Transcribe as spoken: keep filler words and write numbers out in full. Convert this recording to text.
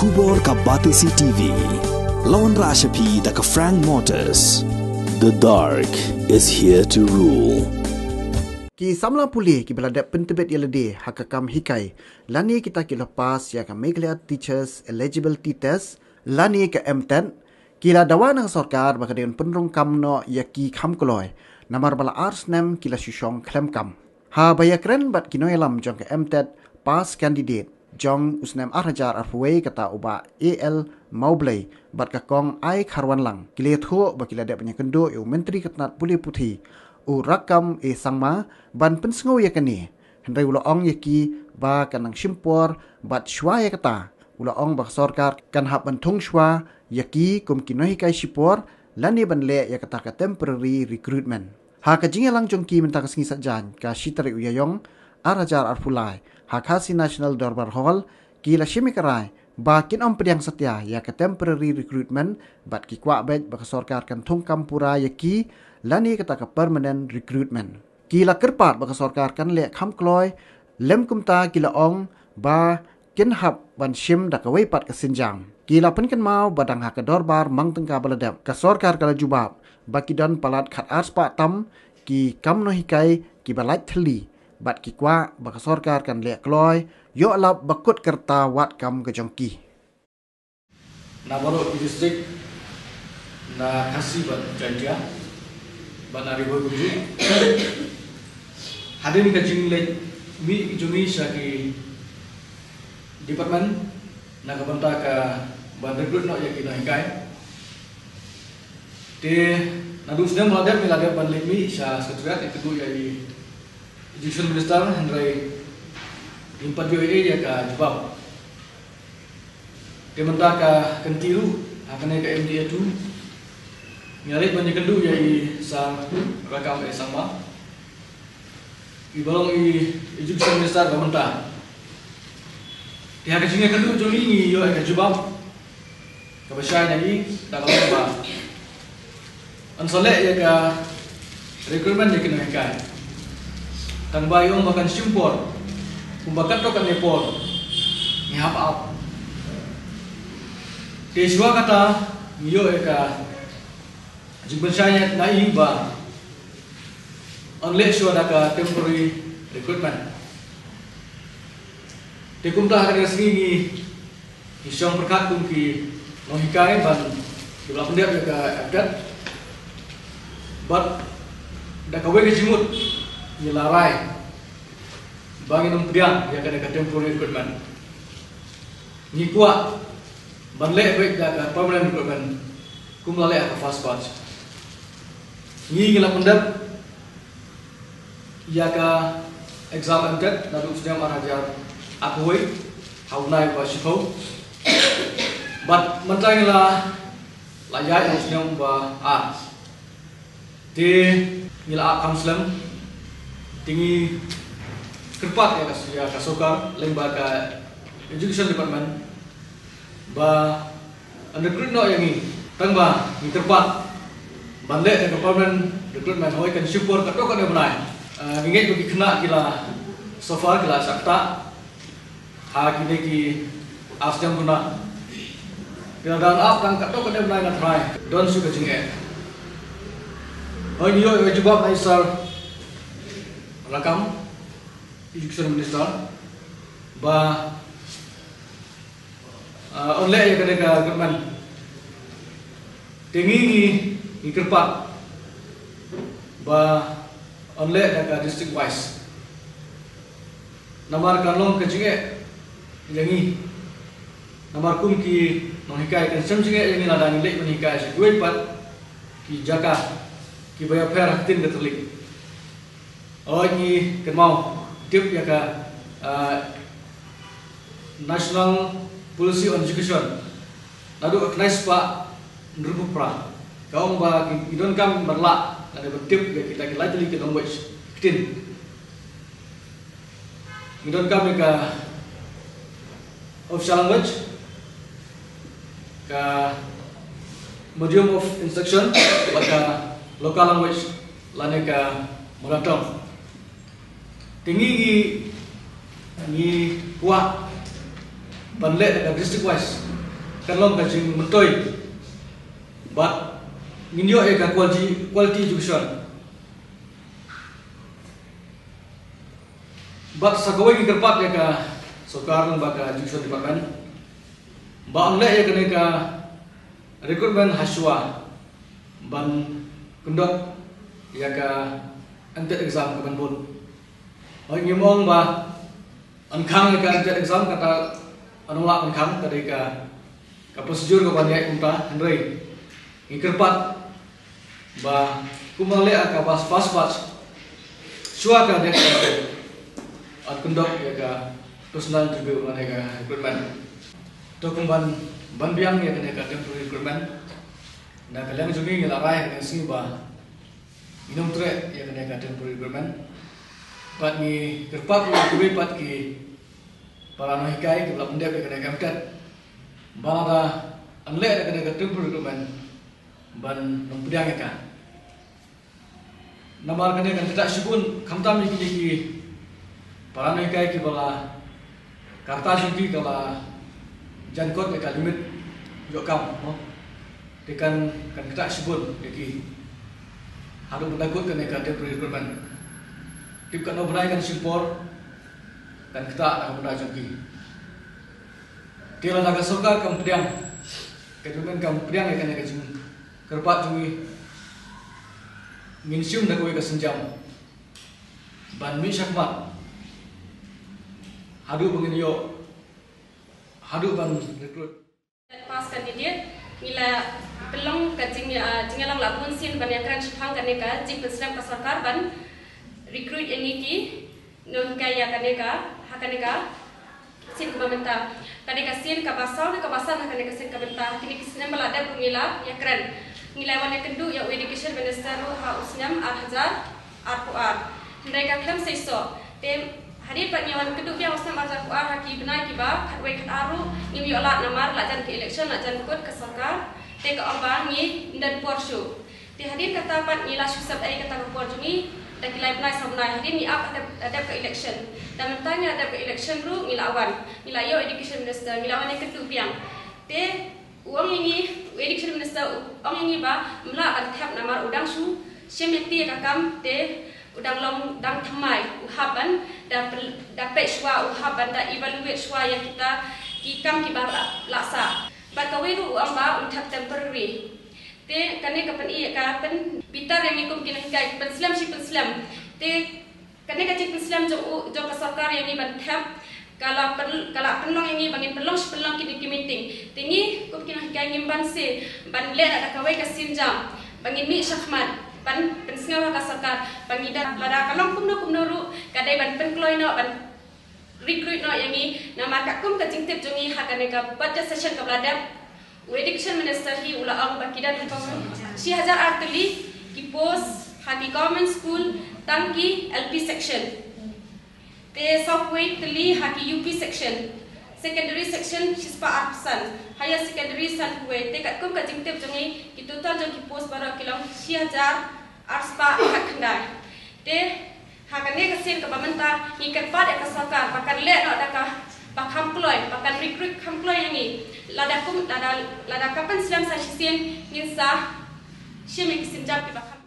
Khubor ka Batesi T V. Lawan Rashapi da ka Frank Motors. The dark is here to rule. Ki samla pule kiba la dep pyntbit ïa lade ha ka kam hikai lane kita ki la pass ïa ka Meghalaya Teachers Eligibility Test lane ka MTET, ki la dawa na ka sorkar ba ka dei ban pynrung kam noh ïa ki kham kloi, namar ba la ar snem ki la shu shong khlem kam. Haba ïakren bad ki nongïalam jong ka MTET pass candidate jong u snem ar hajar arphew wei, kata u Bah A L Mawblei bad ka Kong Aikharwanlang, ki la ïathuh ba ki la dep ban ïakynduh ïa u Myntri ka tnat pule puthi, u Rakkam A Sangma, ban pynsngew ïa kane. Hynrei u la ong ïa ki ba kan nang shim por, bad shuwa ïa kata u la ong ba ka sorkar kan hap ban thung shuwa ïa ki kum ki nonghikai shipor lane ban leh ïa kata ka temporary recruitment. Ha ka jingïalang jong ki mynta ka sngi Saitjaiñ, ka shi tarik u Ïaïong ar hajar arphew lai, ha Khasi National Dorbar Hall, ki la shim ïa ka rai ba kin ym pdiang satia ïa ka temporary recruitment, bad ki kwah beit ba ka sorkar kan thung kam pura ïa ki lane kata ka permanent recruitment. Ki la kyrpad ba ka sorkar kan leh kham kloi, lem kumta ki la ong ba kin hap ban shim da kawei pat ka synjam. Ki la pynkynmaw ba dang ha ka dorbar mang tyngka ba la dep, ka sorkar ka la jubab ba ki don palat khat ar spah tam ki kam nonghikai kiba lait thylli, bad ki kwah ba ka sorkar kan leh kloi ïoh lap ba kut ka rta wad kam ka jong ki. Na baroh ki district, na Khasi bad Jaintia, bad na Ri Bhoi kumjuh. Hadien ka jingleit mih jong ngi sha ki department na ka bynta ka ban recruit noh ïa ki nonghikai. Te naduh snem ba la dep ngi la dep ban leit mih sha Secretariat ïakynduh ïa i Education Minister, hynrei ngim pat ïoh ei ei ïa ka jubab. Te mynta ka kynti ruh ha kane ka M D A two, ngi la leit ban ïakynduh ïa i Sir Rakkam A Sangma, iba long i Education Minister ba mynta. Te ha ka jingïakynduh jong ngi, ngi ïoh ïa ka jubab kaba shai na ngi, da kaba long ba yn sa leh ïa ka recruitment ïa ki nonghikai. Tang ba i ong ba kan shim por, kumba katto katne por ngi hap ap. Te shuwa kata ngi ïoh ïa ka jingpynshai na i ba yn leh shuwa da ka temporary recruitment. Te kumta ha kane ka sngi ngi, ngi shong pyrkhat kum ki nonghikai ban, kiba la pyndep ïa ka MTET. Bad da kawei ka jingmut ngi la rai ba ngin ym pdiang ïa kane ka temporary recruitment. Ngi kwah ban leh beit da ka permanent recruitment kum la leh ha ka first batch. Ngi, ngi la pyndep ïa ka exam MTET naduh u snem ar hajar arphew wei ha u bnai ba shiphew. Bad mynta ngi la, la ïaid ha u snem ba ar. Te ngi la ap kham slem. Te ngi kyrpad ïa ka, ïa ka sorkar lyngba ka Education Department ba yn recruit noh ïa ngi. Tang ba ngi kyrpad ban leh da ka permanent recruitment, hooid kan shim por katto katne bnai. Ah, ngi ngeit ba ki khynnah ki la so far ki la shah ktah ha kine ki ar snem duna. Ki la dang ap tang katto katne bnai, nga tharai don shuh ka jingeh. Hooid, ngi ïoh ïa ka jubab na i Sir Rakkam, Education Minister, ba ah, yn leh ïa kane ka recruitment. Te ngi, ngi, ngi kyrpad ba yn leh da ka district wise. Namar kan long ka jingeh ïa ngi. Namar kum ki nonghikai kan shem jingeh ïa ngi lada ngi leit ban hikai sha kiwei pat ki jaka kiba ïapher ha ktien ka Thylliej. Hooid, ngi kynmaw tip ïa ka, ah, National Policy on Education naduh ka khyndai spah hynriewphew phra. Ka ong ba ngi, ngi donkam ban lah lane ban tip ïa kita ki lai tylli ki language ktien. Ngi donkam ïa ka official language, ka medium of instruction, bad ka local language lane ka mother tongue. Te ngi, ngi, ngi kwah ban leh da ka district wise kan long ka jingmyntoi bad ngin ïoh ïa ka quality, quality education. Bad sa kawei ngi kyrpad ïa ka sorkar lyngba ka education department ba yn leh ïa kane ka recruitment ha shuwa ban conduct ïa ka MTET exam ka ban bud. Hooid, ngim ong ba yn khang ïa ka MTET exam kata yn ong lah yn khang, ka dei ka ka procedure ka ban ïaid kumta, hynrei ngi kyrpad ba kumba leh ka first, first batch shuwa ka date, at conduct ïa ka personal interview lane ka recruitment. To kum ban, ban biang ïa kane ka temporary recruitment, na ka liang jong ngi ngi la rai ha kane ka sngi ba ngin ym treh ïa kane ka temporary recruitment. Bad ngi kyrpad ruh ïa kiwei pat ki para nonghikai kiba la pyndep ïa kane ka MTET ba lada yn leh da kane ka temporary recruitment ban ym pdiang ïa ka. Namar kane kan ktah shibun, khamtam ïa kine ki para nonghikai kiba la, ka rta jong ki ka la jan kot ïa ka limit ïoh kam, mo. Te kan, kan ktah shibun ïa ki haduh ban da kut kane ka temporary recruitment. Tip katno bnai kan shim por, kan ktah na ka bynta jong ki. Te lada ka sorkar kam pdiang, ka government kam pdiang ïa kane ka jingkyrpad jong ngi, ngin shim da kawei ka sienjam ban mih shakhmat haduh ba ngin ïoh, haduh ban recruit. Pass candidate, ngi la pynlong ka jing, ah, jingïalang la bun sien ban ïakren shaphang kane ka jingpynslem ka sorkar ban recruit ïa ngi ki nonghikai ïa kane ka, ha kane ka sien kaba mynta. Ka dei ka sien kaba saw ne kaba san ha kane ka sien kaba mynta. Kine ki snem ba la dep ruh ngi la ïakren, ngi la wan ïakynduh ïa u Education Minister ruh ha u snem ar hajar arphew ar. Hynrei ka khlem seisoh. Te hadien pat ngi wan kynduh biang u snem ar hajar arphew ar, ha ki bnai kiba khatwei khatar ruh ngim ïoh lad namar la jan ka election, la jan kut ka sorkar. Te ka ong ba ngin don por shuh. Te hadien kata pat ngi la shu sep ei kata ka por jong ngi da ki lai bnai saw bnai, hadien ngi ap ha dep, ha dep ka election. Da mynta ngi la dep ka election ruh ngi la wan, ngi la ïoh Education Minister, ngi la wan ïakynduh biang. Te u ong ïa ngi, u Education Minister u ong ïa ngi ba ym lah ban thep namar u dang shu shim ïa ka kam, te u dang long dang thymmai, u hap ban da pel-, da peit shuwa, u hap ban da evaluate shuwa ïa kita ki kam kiba la, la sah. Bad kawei ruh u ong ba un thep temporary. Te kane ka pyn-i, ka pynbitar ïa ngi kum ki nonghikai, pynslem shi pynslem. Te kane ka jingpynslem jong u, jong ka sorkar ïa ngi ban thep, ka la pyn-, ka la pynlong ïa ngi ba ngin pynlong shi pynlong kine ki meeting. Te ngi kum ki nonghikai ngim banse ban leh da kawei ka sienjam ba ngin mih shakhmat ban pynsngew ha ka sorkar ba ngi da, lada ka long kumno kumno ruh ka dei ban pynkloi noh, ban recruit noh ïa ngi. Namar katkum ka jingtip jong ngi ha kane ka budget session kaba la dep, u Education Minister hi u la ong ba ki don haduh shi hajar ar tylli ki post ha ki government school, tang ki L P section. Te sawphew wei tylli ha ki U P section, secondary section shispah arphew san, higher secondary sanphew wei. Te katkum ka jingtip jong ngi, ki total jong ki post baroh ki long shi hajar arspah khatkhyndai. Te ha kane ka sien kaba mynta ngi kyrpad ïa ka sorkar ba kan leh noh da kaba kham kloi, ba kan recruit kham kloi ïa ngi. Lada kum, lada, lada ka pynslem sa shisien ngin sa shim ïa ki sienjam kiba kham